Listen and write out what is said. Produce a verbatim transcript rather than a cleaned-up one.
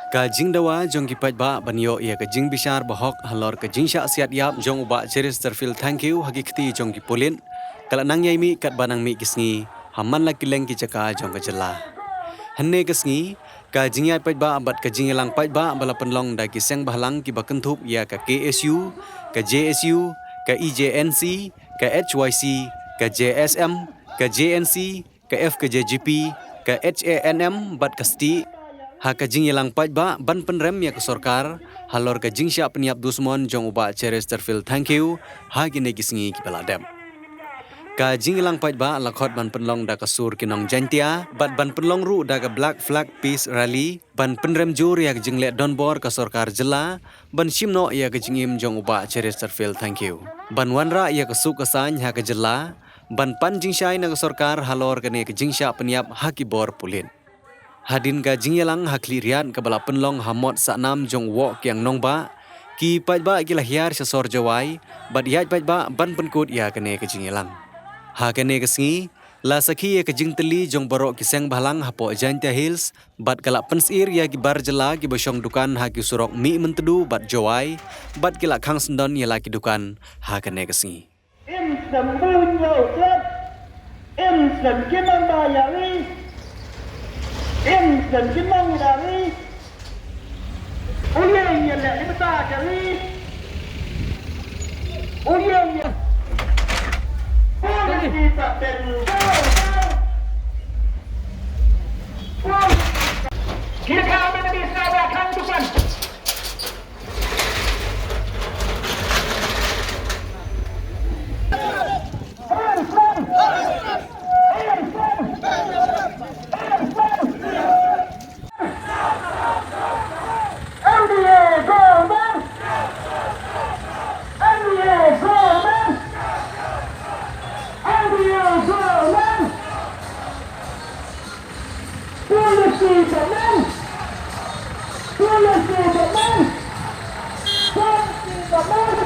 Ka jingdawa jong ki paidbah ban ïoh ïa ka jingbishar bahok halor ka jingshah siat ïap jong u Bah Cheristerfield Thangkhiew ha ki kti jong ki pulit ka la nang ïai mih katba nang mih ki sngi ha man la ki leng ki jaka jong ka jylla. Hynne ka sngi, ka jingïaid paidbah bad ka jingïalang paidbah ba la pynlong da ki seng bhalang kiba kynthup ïa ka K S U, ka J S U, ka E J N C, ka H Y C, ka J S M, ka J N C, ka F K J G P, ka H A N M bad ka STIEH, ha ka jingïalang paidbah ban pynrem ïa ka sorkar halor ka jingshah pynïap dusmon jong u Bah Cheristerfield Thangkhiew ha kine ki sngi kiba la dep. Ka jingïalang paidbah la khot ban pynlong da ka sur ki nong Jaiñtia bad ban pynlong ruh da ka Black Flag Peace Rally ban pynrem jur ïa ka jingleh donbor ka sorkar jylla ban shim noh ïa ka jingim jong u Bah Cheristerfield Thangkhiew, ban wanrah ïa ka suk ka saiñ ha ka jylla, ban pan jingshai na ka sorkar halor kane ka jingshah pynïap ha ki bor pulit. Hadien ka jingïalang ha Khliehriat kaba la pynlong ha Mot Sahnam jong u Woh Kiang Nongbah, ki paidbah ki la hiar sha sor Jowai bad ïaid paidbah ban pynkut ïa kane ka jingïalang. Ha kane ka sngi, la sakhi ïa ka jingtylli jong baroh ki seng bhalang hapoh Jaiñtia Hills bad ka la pynsyier ïa ki bar jylla kiba shong dukan ha ki surok Mihmyntdu bad Jowai bad ki la khang syndon ïa la ki dukan ha kane ka sngi. Im snem bun ïa u Trai, im snem ki nong ba ïa ri, im snem ki nong ïa ri. U ïeng ïa leh ïa bata ka ri. U ïeng ïa. Policy ba ten. Kita kami di sana kan bukan. Policy ba man. Policy ba man. Policy ba man.